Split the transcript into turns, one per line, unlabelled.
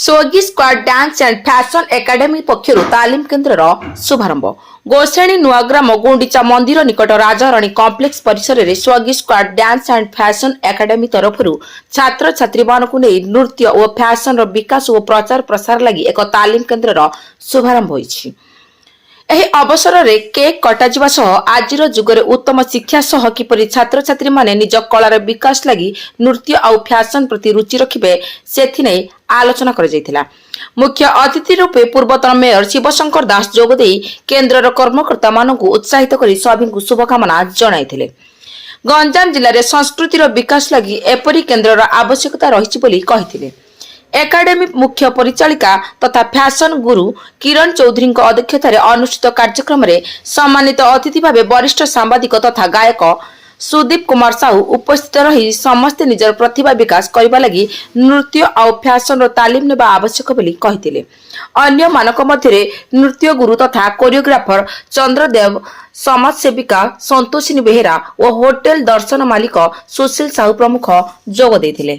Swaggy Squad Dance and Fashion Academy ପକ୍ଷରୁ ତାଲିମ କେନ୍ଦ୍ରର ଶୁଭାରମ୍ଭ। ଗୋସାଣୀ ନୂଆଗ୍ରାମ ଗୁଣ୍ଡିଚା ମନ୍ଦିର ନିକଟ ରାଜାରାଣୀ କମ୍ପ୍ଲେକ୍ସ ପରିସରରେ Swaggy Squad Dance and Fashion Academy ତରଫରୁ ଛାତ୍ରଛାତ୍ରୀମାନଙ୍କୁ ନେଇ ନୃତ୍ୟ ଓ ଫ୍ୟାସନର ବିକାଶ ଓ ପ୍ରଚାର ପ୍ରସାର ଲାଗି ଏକ ତାଲିମ କେନ୍ଦ୍ରର ଶୁଭାରମ୍ଭ ହୋଇଛି। ଏହି ଅବସରରେ କେକ୍ କଟାଯିବା ସହ ଆଜିର ଯୁଗରେ ଉତ୍ତମ ଶିକ୍ଷା ସହ କିପରି ଛାତ୍ରଛାତ୍ରୀମାନେ ନିଜ କଳାର ବିକାଶ ଲାଗି ନୃତ୍ୟ ଆଉ ଫ୍ୟାସନ ପ୍ରତି ରୁଚି ରଖିବେ, ସେଥିନେଇ ଆଲୋଚନା କରାଯାଇଥିଲା। ମୁଖ୍ୟ ଅତିଥି ରୂପେ ପୂର୍ବତନ ମେୟର ଶିବଶଙ୍କର ଦାସ ଯୋଗଦେଇ କେନ୍ଦ୍ରର କର୍ମକର୍ତ୍ତାମାନଙ୍କୁ ଉତ୍ସାହିତ କରି ସଭିଙ୍କୁ ଶୁଭକାମନା ଜଣାଇଥିଲେ। ଗଞ୍ଜାମ ଜିଲ୍ଲାରେ ସଂସ୍କୃତିର ବିକାଶ ଲାଗି ଏପରି କେନ୍ଦ୍ରର ଆବଶ୍ୟକତା ରହିଛି ବୋଲି କହିଥିଲେ। ଏକାଡେମୀ ମୁଖ୍ୟ ପରିଚାଳିକା ତଥା ଫ୍ୟାସନ ଗୁରୁ କିରଣ ଚୌଧୁରୀଙ୍କ ଅଧ୍ୟକ୍ଷତାରେ ଅନୁଷ୍ଠିତ କାର୍ଯ୍ୟକ୍ରମରେ ସମ୍ମାନିତ ଅତିଥି ଭାବେ ବରିଷ୍ଠ ସାମ୍ବାଦିକ ତଥା ଗାୟକ ସୁଦୀପ କୁମାର ସାହୁ ଉପସ୍ଥିତ ରହି ସମସ୍ତେ ନିଜର ପ୍ରତିଭା ବିକାଶ କରିବା ଲାଗି ନୃତ୍ୟ ଆଉ ଫ୍ୟାସନର ତାଲିମ ନେବା ଆବଶ୍ୟକ ବୋଲି କହିଥିଲେ। ଅନ୍ୟମାନଙ୍କ ମଧ୍ୟରେ ନୃତ୍ୟ ଗୁରୁ ତଥା କୋରିଓଗ୍ରାଫର ଚନ୍ଦ୍ରଦେବ, ସମାଜସେବିକା ସନ୍ତୋଷିନୀ ବେହେରା ଓ ହୋଟେଲ ଦର୍ଶନ ମାଲିକ ସୁଶୀଲ ସାହୁ ପ୍ରମୁଖ ଯୋଗ ଦେଇଥିଲେ।